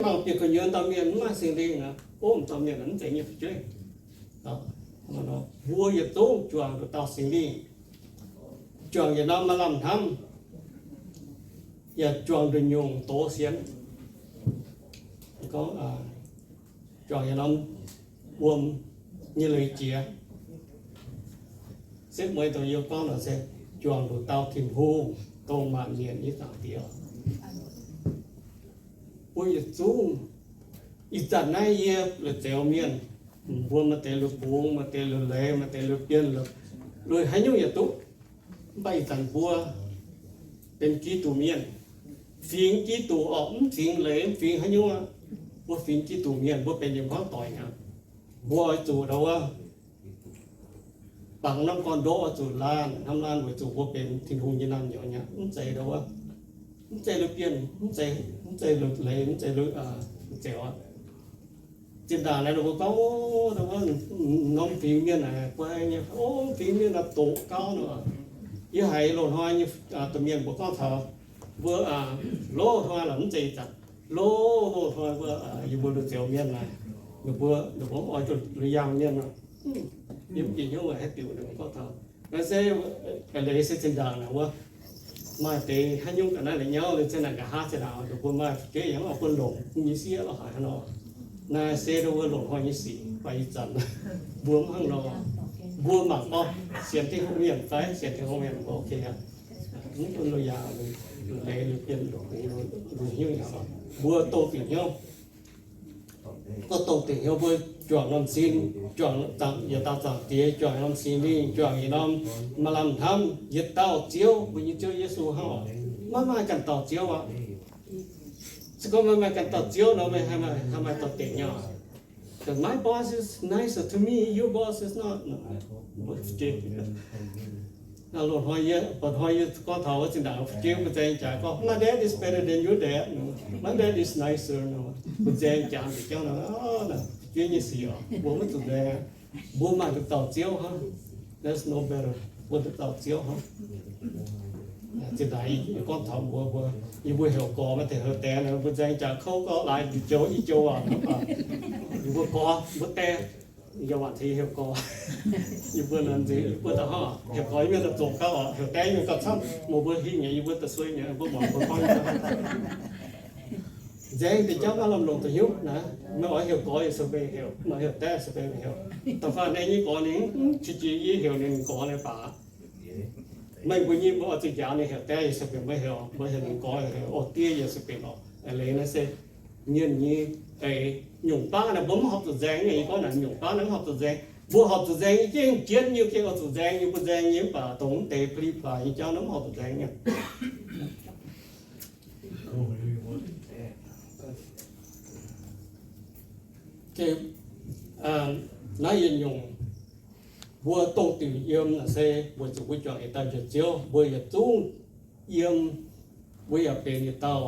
Mangc bieqc gu'nyuoz dauh mienh mv maaih Singx Lingh nor, ov, dauh mienh mv zeiz nyei fu'jueiv. Mbuo yietc zungv juangc nduqc dauh Singx Lingh, juangc yietc norm maaih lamh hnamv, yaac juangc nduqc nyungc doz sienx. Gorngv, juangc yietc norm wuom nyei leiz jiex. Setv mueiz dongh yie gorngv nor se juangc nduqc dauh Tin-Hungh, dongh maanc mienh nyei Zaangc Diex. Mbuo yietc zungv, ih zanc naaiv yie la'zeix mienh, mbuo maaih deix lui-bungx, maaih deix lui-leiz, maaih deix lui-bienh, lui haaix nyungc yaac duqv. Mv baac ih zanc mbuo benx Giduc mienh, fingx Giduc orqc, mv fingx leiz, mv fingx haaix nyungc aqv. Mbuo fingx Giduc mienh, mbuo benx yietc hmuangv doic aqv. Mbuo oix zuqc ndau wuov bangc norm gorn-ndoqv oix zuqc laanh hnamv laanh weic zuqc mbuo benx Tin-Hungh nyei naamh nyouz aqv. Mv zeiz ndau wuov, mv zeiz lui-bienh, mv zeiz, mv zeiz lui-leiz, mv zeiz lui, mv zeiz oc. Zinh ndaangc naaiv ninh mbuo gorngv, o, norm fingx mienh naaic guai nyei, o, fingx mienh naaic doqc gauv nor. Yie haiz loz-hnoi nyei domh mienh mbuo gorngv taux mbuo loz-hnoi lorqc, mv zeiz ih zanc, loz-hnoi mbuo, yie mbuo lui-zioux mienh naaic, ninh mbuo, ninh mbuo oix zuqc lui-yaangh mienh nor. Yie mv bieqc hnyouv haaix diuc ninh mbuo gorngv taux. Naaiv se leiz se zinh ndaangc naaic wuov, maaih deix haaix nyungc ga'naaiv la'nyauv liuz se naaic nqa'haav se naaic ninh mbuo maaih fu'jueiv yaac mv oix bun longc nyei sieqv lorqc haaix nor. Naaiv se ndau wuov loz-hnoi nyei sic fai ih zanc mbuo mv hnangv nor. Mbuo mangc gorngv sienx Tin-Hungh mienh fai sienx Tin-Hungh mienh mbuo ok aqv. Mv bun lui-yaangh, lui-leiz, lui-bienh, lui-hnyouv yaac, mbuo dongh diuc hnyouv. Gorngv dongh diuc hnyouv mbuo juangc norm sin, juangc yietc dauh Zaangc Diex, juangc norm Singx Lingh, juangc yietc norm maaih lamh hnamv, yietc dauh Ziouv, mbuo nyei Ziouv Yesu hnangv oc. Maiv maaih ganh dauh Ziouv aqv. Se gorngv maiv maaih ganh dauh Ziouv nor, meih haaix maaih dorh dengc nyei oc. But my boss is nicer to me, your boss is not. Loz-hnoi yie, mba'hnoi yie gorngv taux wuov zinh ndaangc fu'jueiv mbuo nzaeng jaax gorngv, my dad is better than your dad. My dad is nicer. Mbuo nzaeng jaax nzengc jauv nor, fu'jueiv nyei sic oc, mbuo maiv zuqc nzaeng. Mbuo maaih nduqc dauh Ziouv hnangv. There's no better. Mbuo nduqc dauh Ziouv hnangv. Zinh ndaangc yie gorngv taux mbuo, mbuo, yie mbuo heuc gorx maaih deix heuc daengx nor, mbuo nzaeng jaax kouv gorx laaix diuc joux i joux aac, yie mbuo gorx mbuo daengx, yie waanc tengx heuc gorx. Yie mbuo nor nzengc, yie mbuo da'hnangv heuc gorx mienh daaih zoqc gauh oc, heuc daengx mienh gauh camv, mbuo hingh nyei, yie mbuo da'suei nyei, mbuo muangx mbuo gorngv nyei. Nzaeng deix jauv maiv lamh longc da'nyungc naaiv, meih oix heuc gorx yaac sueih beiv heuc, meih heuc daengx sueih beiv heuc. Da'faanh naaiv nyei gorx ninh mv qiex jiez yie heuc ninh gorx naaiv baac. Meih mbuo nyei mbuo oix zuqc njaaux ninh heuc daengx yaac sueih beiv mbuo heuc, mbuo heuc ninh gorx heuc, o, diex yaac sueih beiv lorqc. Leiz naaiv se mienh nyei deix nyungc baav naaiv mbuo mv horpc zuqc nzaeng nyei. Yie gorngv naaic nyungc baav naaiv mv horpc zuqc nzaeng. Mbuo horpc zuqc nzaeng nyei gengh jienv nyei, gengh oix zuqc nzaeng nyei, mbuo nzaeng nyei mv baac dongh mv deix pli-paaix nyei jauv naaiv mv horpc zuqc nzaeng nyei. Naaiv yietc nyungc, mbuo dongh diuc yiem naaiv se weic zuqc mbuo juangc yietc dauh Njoux Ziouv, mbuo yietc zungv yiem, mbuo yaac benx yietc dauh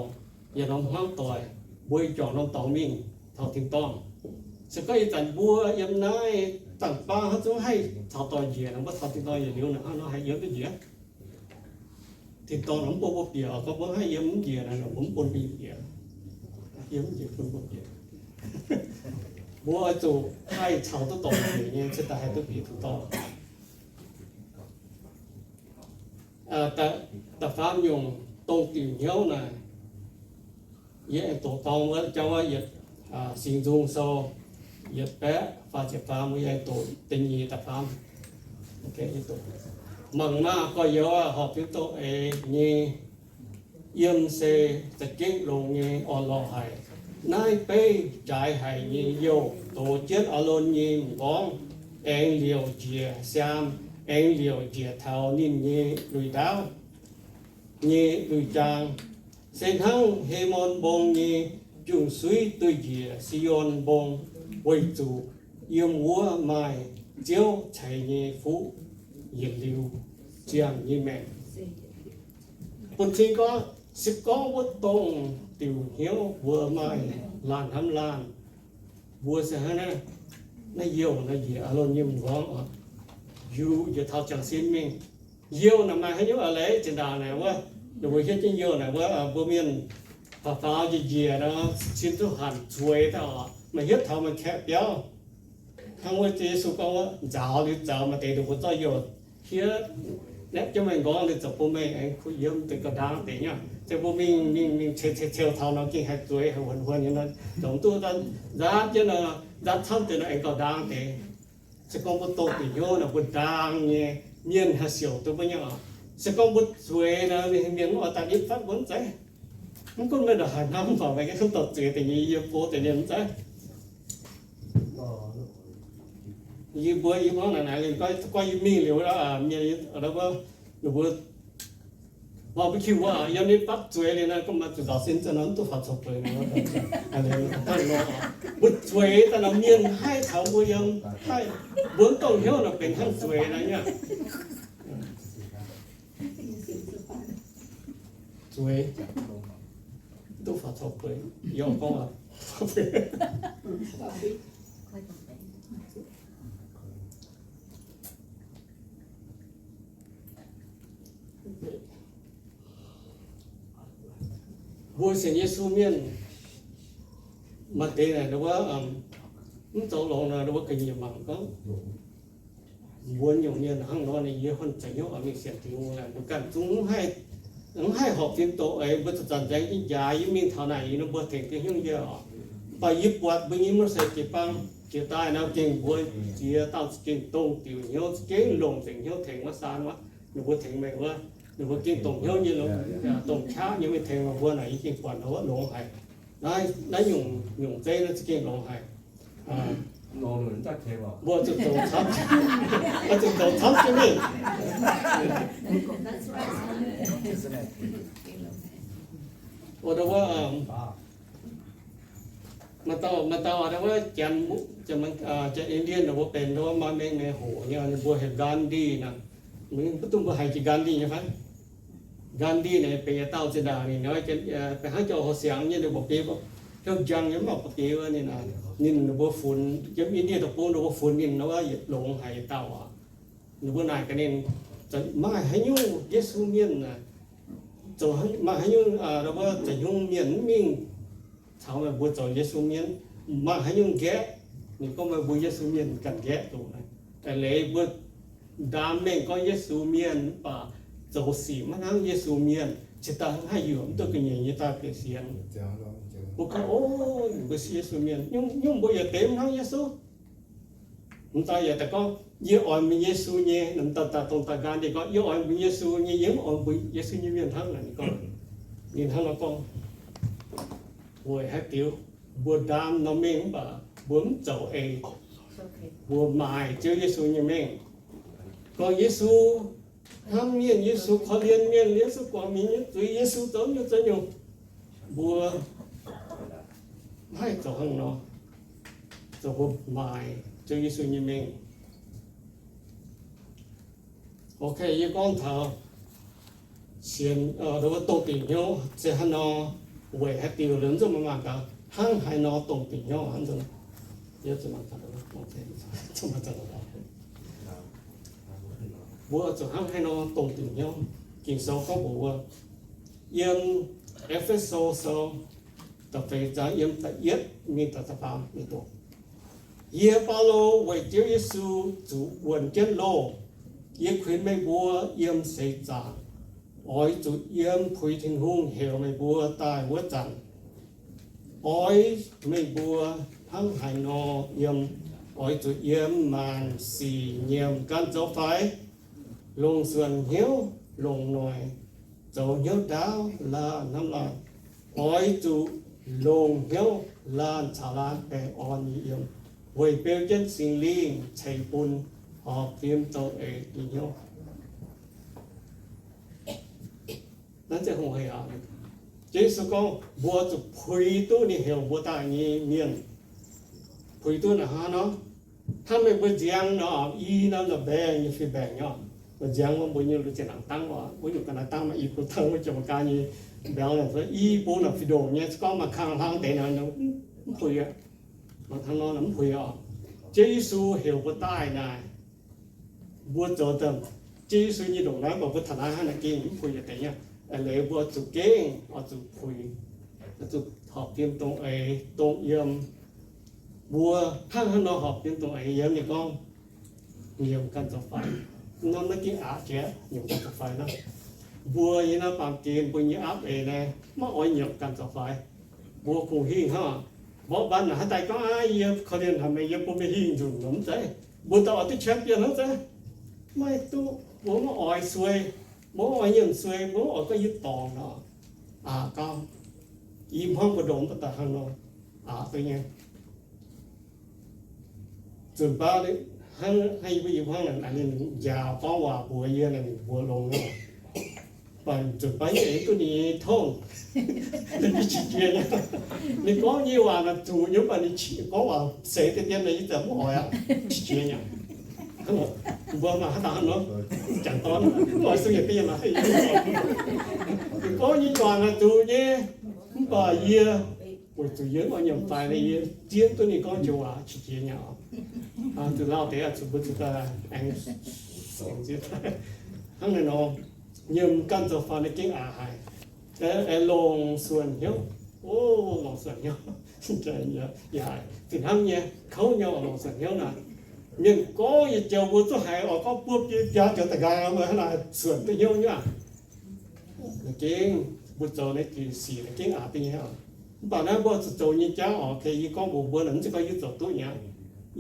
yietc norm hmuangv doic, mbuo juangc norm dorngx mingh taux tin-dorngh. Se gorngv ih zanc mbuo yiem naaiv zanc baav hnangv zungv haih caux doic njiec nor, mbuo caux tin-dorngh yietc liuz nor, hnangv nor haih yiem duqv njiec. Tin-dorngh mv bun mbuo bieqc, gorngv mbuo haih yiem mv njiec naaic, mbuo mv bun mbuo njiec. Yiem mv njiec bun mbuo bieqc. Mbuo oix zuqc haih caux duqv dorngx njiec nyei, cingx daaih haih duqv bieqc tin-dorngh. Da'faam nyungc dongh diuc hnyouv naaic, yie aengx doqc dorng wuov jauv wuov yietc, Singx Nzung Sou yietc baeqv faah ziepc faam, yie aengx doqc da'nyeic da'faam. Mangc maah! Gorx-youz aah! Horpc jienv doqc eix nyei yiem se za'gengh longx nyei orn-lorqc haic. Naaiv beiv jaaix haic nyei youh dox jienv Aalon nyei m'nqorngv, aengx liouc njiec siaam, aengx liouc njiec taux ninh nyei lui-ndaauv nyei lui-jaang, se hnangv Hemon Mbong nyei jung-suiv duih njiec Si^on Mbong, weic zuqc yiem wuov maaih Ziouv ceix nyei fuqv yietc liuz ziangh nyei maengc. Bun cing gorngv, se gorngv wuov dongh diuc hnyouv mbuo maaih laanh hnamv laanh, mbuo se hnangv naaiv, naaiv youh naaiv njiec Aalon nyei m'nqorngv oc, yungz njiec taux ziangh sin mingh. Youh naaic maaih haaix nyungc a'leiz? Zinh ndaangc naaic wuov, ninh mbuo hietv jienv youh naaic wuov, mbuo mienh faaux faaux njiec njiec nor, cin duqv hanc zueiz daaih oc. Maaih hietv taux maaih kaeqv biauv. Hnangv wuov Yesu gorngv wuov, nzaaux liuz zoux, maaih deix ninh mbuo zorqv youh hietv naetv jienv meih nqorngv liuz zoux bun meih aengx kuh yiem deix gauh ndaang deix nyei. Se mbuo mingh mingh mingh ceu ceu ceu taux nor gengh haih zueiz haih huonx huonx nyei nor, dongh duqv nzaatv jienv nor, nzaatv camv deix nor aengx gauh ndaang deix. Se gorngv mbuo dongh diuc hnyouv nor mbuo ndaang nyei, mienh haih siouc duqv mbuo nyei oc. Se gorngv mbuo zueiz nor, mienh oix daaih nitv fatv mbuo mv zeiz. Mv gunv meih ndongc haaix hnamv, mv baac meih gengh dorh zueiz deix nyei, yie bo deix mienh mv zeiz. Yie mbuo yie hnangv naaic naaic, gorngv yie mingh liuz, mienh ninh mbuo, mbuo, mbuo kiu wuov yiem nitv fatv zueiz liuz nor, gunv maaih zuqc nzaaux sin za'nor mv duqv faaux coux bueix. Mbuo zueiz daaih nor mienh haih taux mbuo yiem, haih, mbuo mv dongh hnyouv nor benx hnangv zueiz naaiv nyei. Zueiz duqv faaux coux bueix, yie gorngv aqv. Mbuo sienx Yesu mienh maaih deix naaic, wuov, mv zoux longx nor, wuov ga'nyiec mangc gorngv, mbuo nyungc mienh hnangv nor ninh yie hon zeiz hnyouv oix mingh sienx Tin-Hungh laaix, mbuo ganh zungv mv haih horpc fim doqc eix, mbuo zanc-zanc nzaeng jienv njaaux, yie mingh taux naaic yie nor mbuo tengx Tin-Hungh yie oc. Mv baac yie buatc mbuo nyei mv se jiu-baang jiez daaih nor gengh mbuo ziex dauh za'gengh dongh diuc hnyouv, za'gengh longc nzengc hnyouv tengx wuov saan wuov, ninh mbuo tengx meih wuov, ninh mbuo gengh dongh hnyouv nyei longx, dongh qaqv nyei mingh tengx meih mbuo naaic, yie gengh buatc wuov longx haic. Naaiv, naaiv nyungc, nyungc zeiv naaiv za'gengh longx haic. Mbuo zuqc zoux camv, zuqc zoux camv jienv mingh. Wuov, maaih dauh, maaih dauh wuov Janx, Janx, Indian wuov benx wuov maaih mengh mengh hoc nyei, ninh mbuo heuc Gandhi naaic. Mv duqv mbuo haiz jiex Gandhi nyei fai? Gandhi naaic benx yietc dauh zinh ndaangc ninh benx hnangv jauv-houx siangx nyei, ninh mbuo biei hnyouv njang nyei, mv baac biei wuov ninh, ninh mbuo funx yiem India deic-bung, ninh mbuo funx ninh wuov yietc longx haic yietc dauh oc. Ninh mbuo naaic gaax ninh, maaih haaix nyungc Yesu mienh, maaih haaix nyungc wuov za'gengh hnyouv mienh mv mingh caux meih mbuo zoux Yesu mienh, maaih haaix nyungc nqaeqv? Ninh gorngv meih mbuo Yesu mienh ganh nqaeqv zuqc naaic. Eix leiz mbuo ndaam mengh gorngv Yesu mienh mv baac zoux sic maiv hnangv Yesu mienh, cingx daaih haih yuoqc mv duqv ga'nyiec nyei daaih bieqc sienx. Mbuo gorngv, o, mbuo se Yesu mienh, nyungc mbuo yietc deix mv hnangv Yesu. Mv daaih yaac daaih gorngv, yie oix mbuo Yesu nyei, mv daaih daaih dongh daaih nqaang ninh gorngv, yie oix mbuo Yesu nyei, yie mv oix mbuo Yesu nyei mienh hnangv naaic. Ninh gorngv, ninh hnangv nor gorngv, weic haaix diuc mbuo ndaam norm mengh mv baac mbuo mv zoux eix, mbuo maaih Ziouv Yesu nyei mengh. Gorngv Yesu hnamv mienh, Yesu korv-lienh mienh, Yesu guangc mienh nyei zuiz, Yesu zoux nyungc zoux nyungc, mbuo mv haih zoux hnangv nor, zoux mbuo maaih Ziouv Yesu nyei mengh. Ok, yie gorngv taux sienx, wuov dongh diuc hnyouv se hnangv nor, weic haaix diuc liuz zuqc maaih maah gaax, hnangv haaix nor dongh diuc hnyouv hnangv nor. Mbuo zuqc hnangv haaix nor dongh diuc hnyouv. Ging-Sou gorngv mbuox wuov, yiem E^fe^so Sou da'feix zaang yiem da'yietv mingh taux da'faam ninh doqc, yie, Baulo, weic Ziouv Yesu zuqc wuonx jienv loh, yie kuinx meih mbuo yiem seix zaangc, oix zuqc yiem puix Tin-Hungh heuc meih mbuo daaih wuov zanc. Oix meih mbuo hnangv haaix nor yiem, oix zuqc yiem maanc sic nyiemc gan zoux faix, longc suonc hnyouv, longc noic, zoux hnyouv ndaauv, laanh hnamv laanh. Oix zuqc longc hnyouv laanh caux laanh baengh orn nyei yiem, weic beu jienv Singx Lingh ceix bun horpc fim zoux eix nyei hnyouv. Naaiv se hungh hec aqv. Ziouv Yesu gorngv mbuo zuqc puix duqv ninh heuc mbuo daaih nyei mienh. Puix duqv naaic hnangv nor, hnangv meih mbuo nziang nor, i norm nor mbaengx nyei fih mbaengx nyei. Mbuo nziang wuov mbuo nyei lu ziex nangc dangv oc, wuov nyungc ga'naaiv dangv maaih i bung dangv, wuov jiex mangc gaax nyei mbaengx nor, i bung nor fih ndongc nyei, se gorngv maaih kang hlang deix nor, mv puix aqv. Mangc hnangv nor mv puix aqv. Ziouv Yesu heuc mbuo daaih naaic, mbuo zoux daaih Ziouv Yesu nyei ndongc naaiv, mv baac mbuo taux naaiv hnangv naaic gengh mv puix yietc deix nyei. Eix leiz mbuo zuqc gengh oix zuqc puix. zuqc horpc fim dongh eix dongh yiem. Mbuo hnangv haaix nor horpc fim dongh eix yiem? Ninh gorngv, nyiemc ganh zoux faix. Norm naaiv gengh aqc jiex, nyiemc ganh zoux faix naaiv. Mbuo yiem naaiv baamh gen mbuo nyei aapv eix naaiv maiv oix nyiemc ganh zoux faix. Mbuo kungx hingh hnangv. Mborqv mbaanh naaic haaix daaih gorngv, aav, yie korv-lienh haic meih, yie bun meih hingh nzunc nor mv zeiz. Mbuo daaih oix duqv champion hnangv zeiz. Maiv duqv. Mbuo maiv oix suei, mbuo maiv oix nyiemc suei, mbuo maiv oix gorngv yie dorngc nor. Aqc gauh, i hmuangv mbu'ndongx mv baac daaih hnangv nor, aqc duqv nyei. Nzunc baav hnangv, hnangv yie mbuo i hmuangv naaic, ninh njaaux gorngv waac mbuox yie, ninh mbuox longx nor. Mv baac nzunc baav yie eix duqv ninh tongv, ninh qiex jiez nyei. Ninh gorngv nyei waac naaic zuqc nyei, mv baac ninh gorngv waac seix deix dien naaic yie za'gengh mv oix aqv, qiex jiez nyei. Mbuo maaih haaix dauh hnangv nor, jangx dorn, mv oix sueih yietc dieh maaih. Ninh gorngv nyei waac naaic zuqc nyei, mv baac yie weic zuqc yie mv oix nyiemc faix, yie zieqv duqv ninh gorngv joux waac qiex jiez nyei oc. Zuqc lauh deix zuqc mbuo zuqc daaih aengx hnangv naaiv nor, nyiemc ganh zoux faix naaiv gengh aqc haic. Aengx longc suonc hnyouv, o, longc suonc hnyouv, fih hnangv nyei, kouv nyei oc, longc suonc hnyouv naaic. Mienh gorngv yietc joux mbuo zuqc haiz oix gorngv buov biaa joux da'nqaang, mbuo hnangv naaic suonc duqv hnyouv nyei aqv. Naaiv gengh mbuo zoux naaiv jiex sic naaiv gengh aqc duqv nyei oc. Mv baac naaiv mbuo zuqc zoux nyei jauv oc, yie gorngv mbuox mbuo naaic, mv zeiz gorngv yie zoux duqv nyei aqv.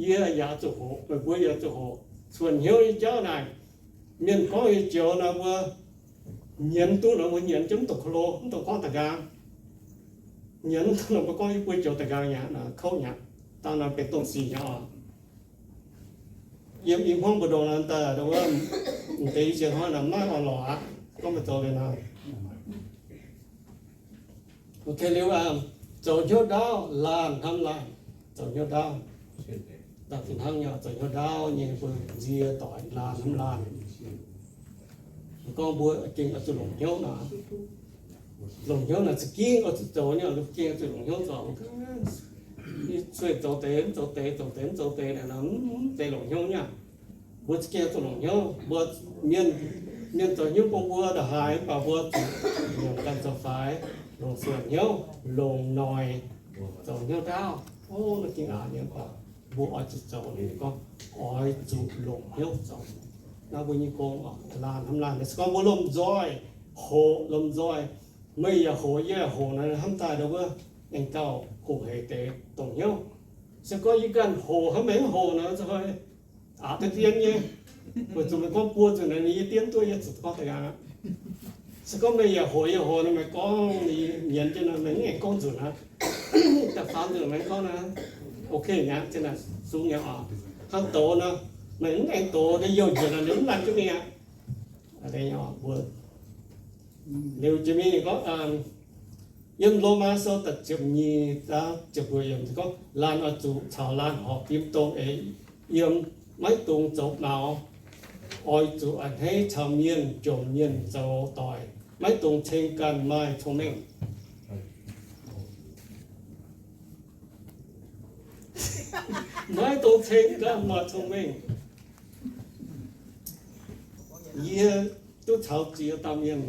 Yie yaac zuqc hoqc, meih mbuo yaac zuqc hoqc. Suonc hnyouv nyei jauv naaic, mienh gorngv nyei joux naaic mbuo nyienz duqv nor mbuo nyienz jienv mv dungx klo, mv dungx gorngv da'nqaang. Nyienz mv duqv nor mbuo gorngv yie buo joux da'nqaang nyei aqv, kouv nyei aqv. Dangh naaic benx dongh sic nyei oc. Yiem i hmuangv mbu'ndongx naaic daaih wuov, m'deix i sienx hnoi naaic maiv oix lorz aqv, gorngv maiv zoux liuz naaic. Ok, liuz aqv, zoux hnyouv ndaauv, laanh hnamv laanh, zoux hnyouv ndaauv. Daaih fih hnangv nyei, zoux hnyouv ndaauv nyei mbuo nzie doic laanh hnamv laanh. Gorngv mbuo gengh oix zuqc longc hnyouv naaic. Longc hnyouv naaic za'gengh oix zuqc zoux nyei, gengh oix zuqc longc hnyouv zoux. Sueih zoux deix, mv zoux deix, zoux deix, mv zoux deix naaic, mv zeiz longc hnyouv nyei. Mbuo za'gengh zuqc longc hnyouv. Mbuo mienh, mienh zoux hnyouv bun mbuo ndongc haaix, mv baac mbuo zuqc longc ganh zoux faix, longc suonc hnyouv, longc noic, zoux hnyouv ndaauv. O, naaiv gengh aqc nyei. Mbuo oix zuqc zoux, ninh gorngv oix zuqc longc hnyouv zoux. Naaiv mbuo nyei gong oc, laanh hnamv laanh. Se gorngv mbuo lomh nzoih hoqc, lomh nzoih, meih yaac hoqc, yie yaac hoqc naaic, hnamv daaih ndau wuov aengx gauh hoqc hec deix dongh hnyouv. Se gorngv yie ganh hoqc hnangv, meih mv hoqc naaic, aqc deix dien nyei. Weic zuqc meih gorngv buo nzunc naaic, ninh yie dien duqv, yie zuqc gorngv deix aqv. Se gorngv meih yaac hoqc yie hoqc nor, meih gorngv ninh nyienz jienv nor, meih mv aengx gorngv nzunc aqv. Da'faam nzunc meih gorngv naaic, ok nyei, zinh naaic sung nyei oc. Hnangv douz nor, meih mv aengx douz, ninh youh njiec nor, ninh mv laanh jienv mingh aqv. Liuz jiex mingh gorngv, yiem Lomaa Sou da'ziepc nyeic zaang ziepc luoqc yiemc gorngv, laanh oix zuqc caux laanh horpc fim dongh eix yiem, maiv dungx zoux maux. Oix zuqc a'hneiv caux mienh, jomc mienh zoux doic, maiv dungx ceng ganh maaih cong-mengh. Maiv dungx ceng ganh maaih cong-mengh. Yie duqv caux ziex dauh mienh,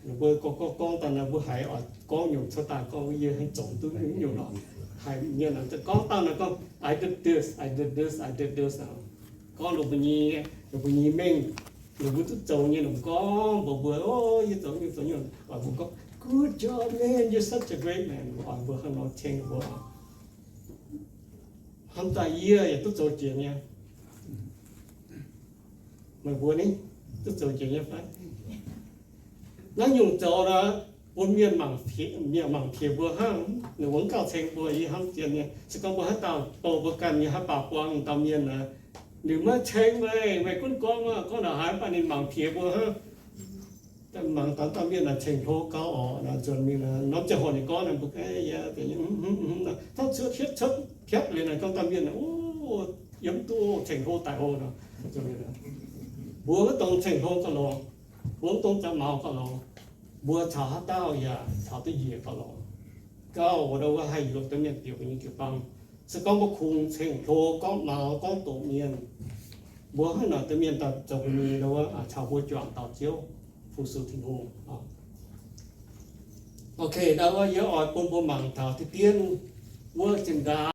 ninh mbuo gorngv gorngv gorngv daaih naaic, mbuo haiz oix gorngv nyungc cuotv daaih gorngv yie haaix zoux duqv nyungc lorqc. Haiz mienh gorngv daaih naaic gorngv, I did this, I did this, I did this. Gorngv ninh mbuo nyei, ninh mbuo nyei mengh, ninh mbuo duqv zoux nyei, ninh mbuo gorngv mbuox mbuo, o, yie zoux nyungc zoux nyungc. Oix mbuo gorngv, good job, man, you're such a great man. Oix mbuo hnangv nor ceng mbuo. Hnamv daaih yie yaac duqv zoux jiex nyei. Meih mbuo ni, duqv zoux jiex nyei fai? Naaiv nyungc zoux nor, bun mienh mangc piex, mienh mangc piex mbuo hnangv, ninh mbuo mv gauh ceng mbuo. Yie hnamv zien nyei, se gorngv mbuo haaix dauh bouh mbuo ganh nyei haaix baac buang dauh mienh naaic, ninh maiv ceng meih, meih gunv gorngv, gorngv ndongc haaix, mv baac ninh mangc piex mbuo hnangv. Mangc dauh dauh mienh naaic ceng-hlo gau oc, nzuonx mingh norm ziangh hoc ninh gorngv naaic, mbuo gorngv, tov cuotv hietv cuotv piatv liuz naaic, gorngv dauh mienh naaic, o, yiem duqv ceng-hlo daic hlo nor. Mbuo maiv dungx ceng-hlo gauh longx, mbuo maiv dungx zoux maux gauh longx. Mbuo caux haaix dauh yaac caux duqv njiec gauh longx. Gauh wuov ndau wuov haih yuoqc duqv mienh bieqc mbuo nyei jiu-baang. Se gorngv mbuo kungx ceng-hlo, gorngv maux, gorngv doqc mienh, mbuo hnangv naaic deix mienh daaih zoux mbuo nyei ndau wuov caux mbuo juangc dauh Ziouv, fu-sux Tin-Hungh. Ok, naaiv wuov yie oix bun mbuo mangc taux deix dien wuov zinh nqaang.